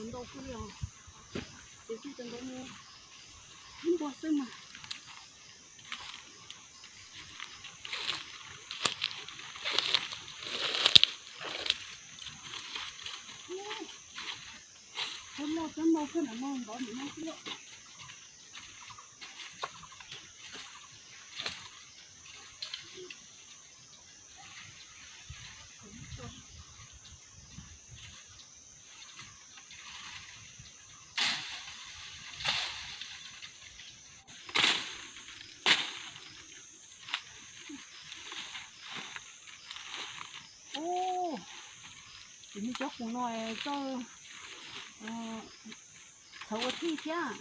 Ntau kawg li os. Txiv tij cov ntawd mus ib npua xwb mas. Cov loj cov ntau kawg na, no ntov nim no xwb. Ub, kuv nws cov qus no txawj txhawv ua txij thiab.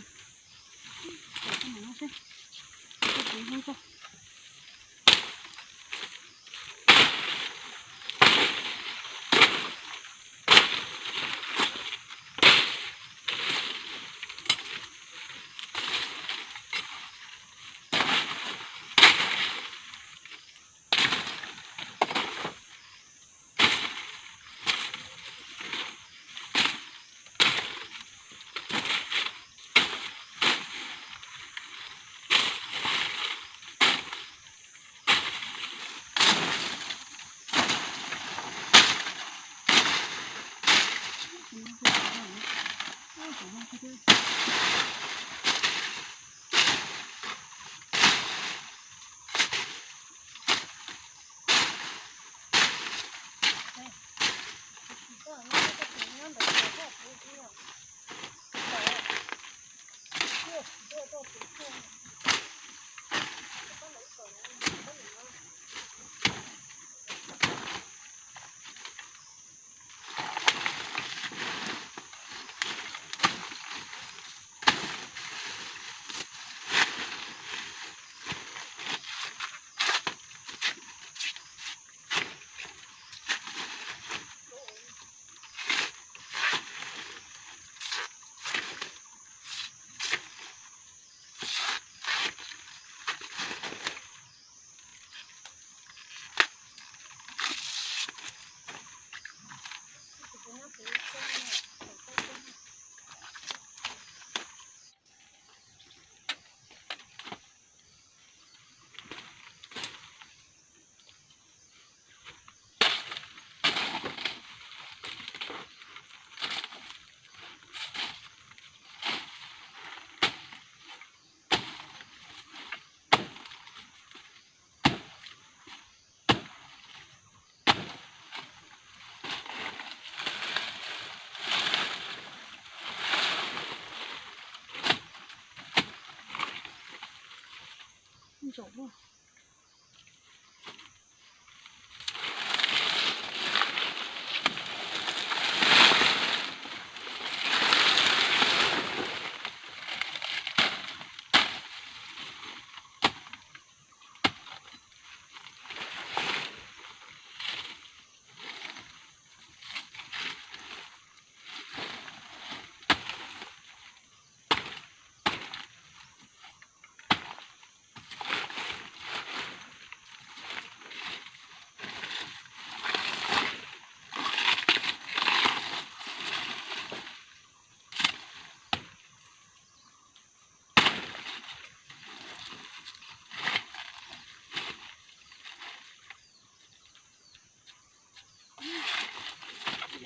Ntsaum luaj.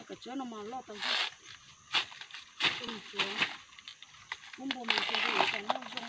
Cov txiv no mas loj tas zog. Tus mus txiav lub npua mas tus ntawd yuav tau noj zoo.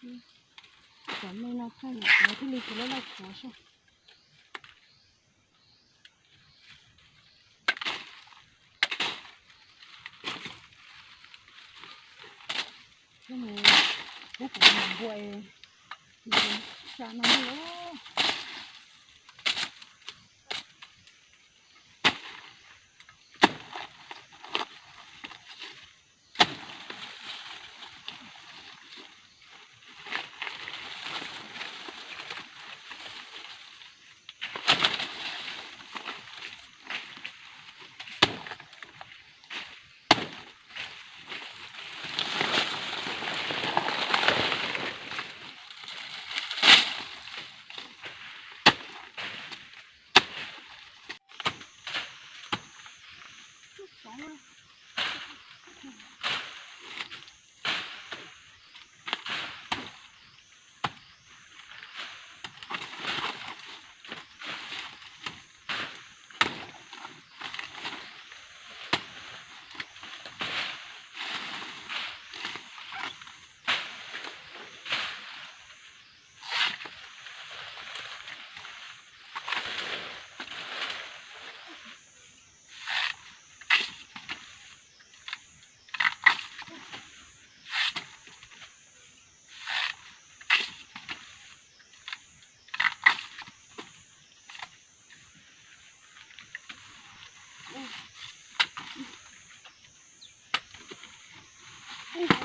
Cov me no thaij nyuam qhuav thiaj li tsis loj loj qhuav xwb. Coj mus pub kuv mus npua es xa no lawm.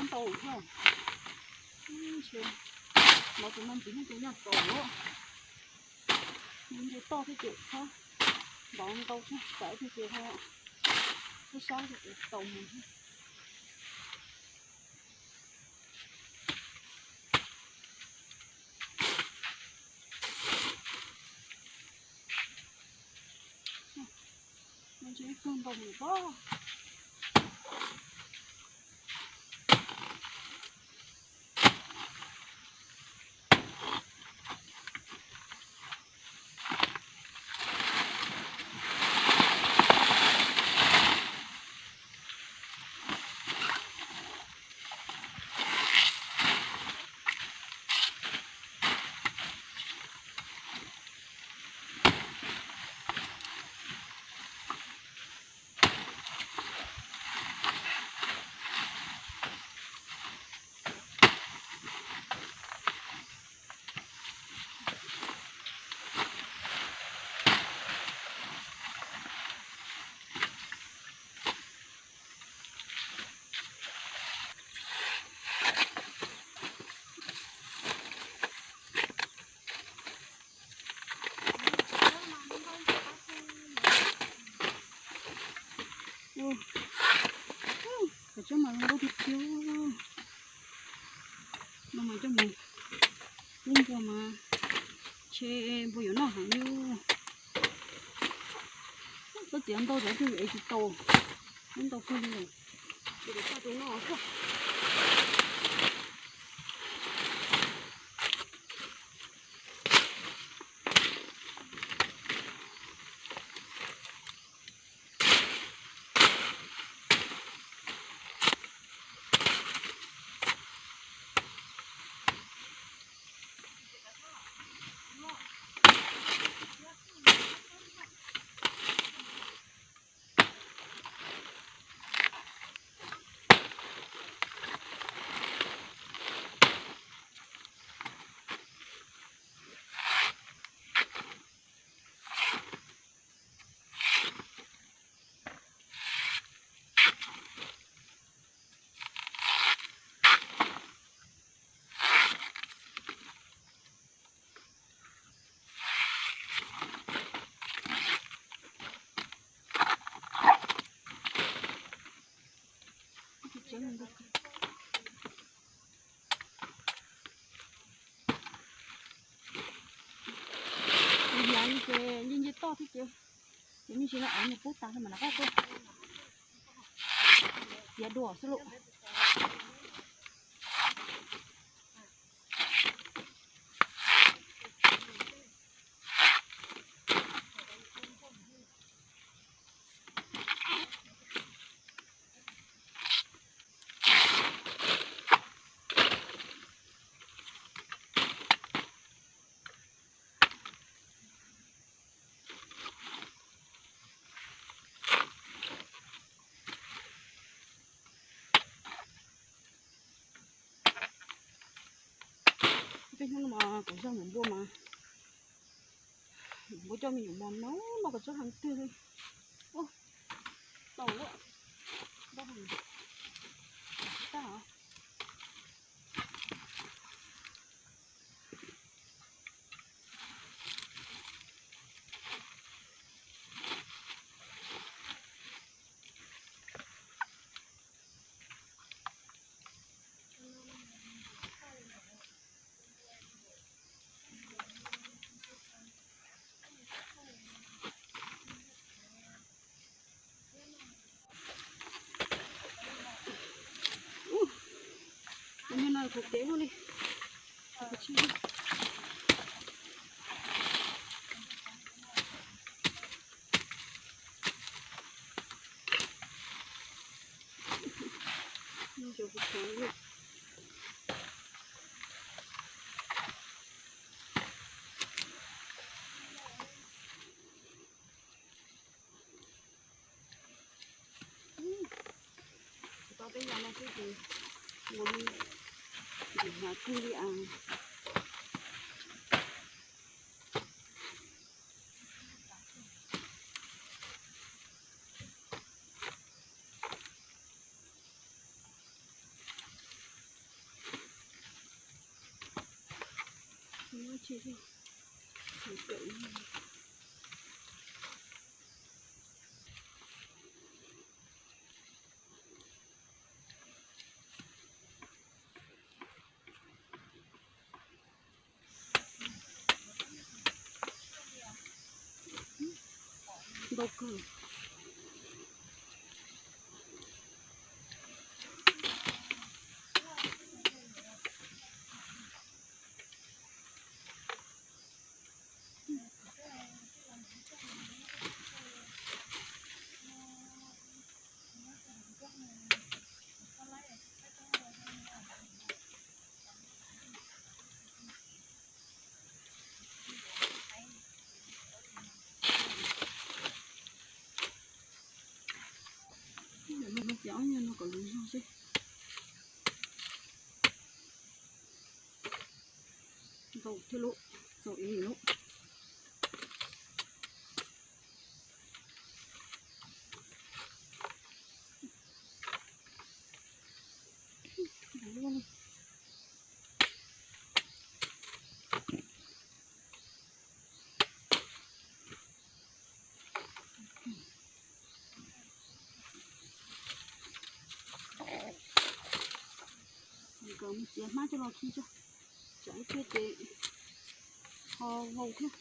Ntau thiab. Ntau tus no ntxiv tus nyuj tau lawm. Nce toj thiab ces txhob ntaus ntau thiab, tsam ib pliag ces ho sab sab ces tau mus thiab. Ntshe ib pliag ntau mus pob. Kav tsij mas zoo nkauj tiag tiag. No mas coj mus pub npua mas ntshe npua yuav noj heev li. Txhob txiav ntau, txiav twg es tsis tau. Ntau kawg li lawm. Ces tau tus no xwb. Yav li ces nce nce toj thiab ces, ces me ntsis no es nws pub tas no mas rov qab tuaj txiav dua xwb lauj. Hnub no mas kuv zaj mus npua mas npua coj me nyuam mos no no kom tsob heev twg li. Ub, tau lawm. Npua heev. Tag. Ub, cov niag no qhuav kev luaj li. Tau tej yam no xwb ces ua li, ua li as. Ntau kawg. Ces ob nyuag no kom lus zog xwb. Ntau thiab lub, txaus ib lub. Nkawd mus txiav hmab coj los khi tso, tsam ib pliag ces ho vau thiab.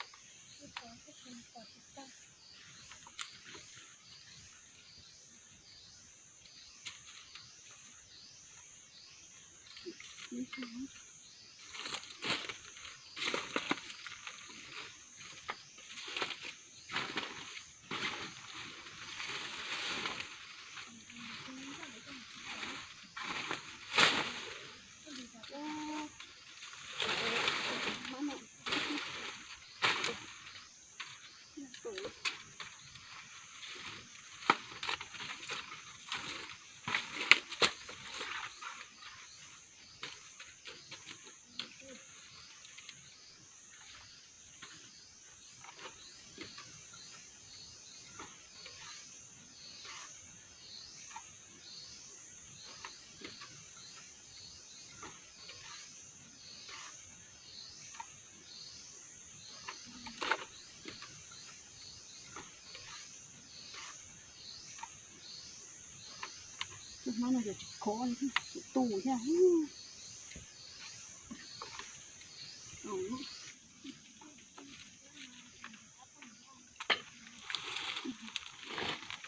Cov hmab no ces tsis khov li, tu thiab.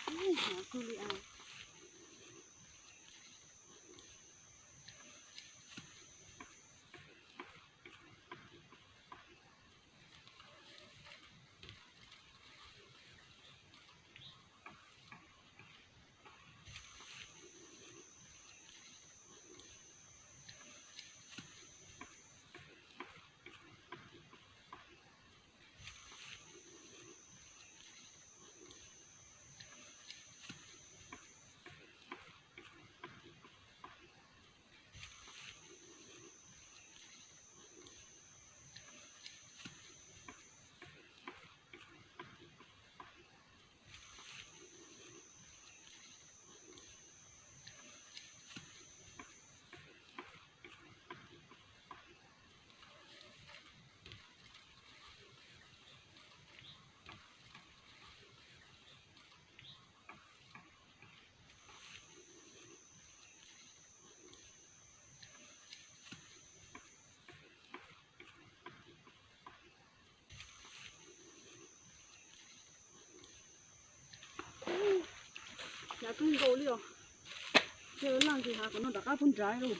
Hnyav kawg li as. Cas kub nkaus li os. Tej laj nkis hav kom no rov qab pub nrad lauj.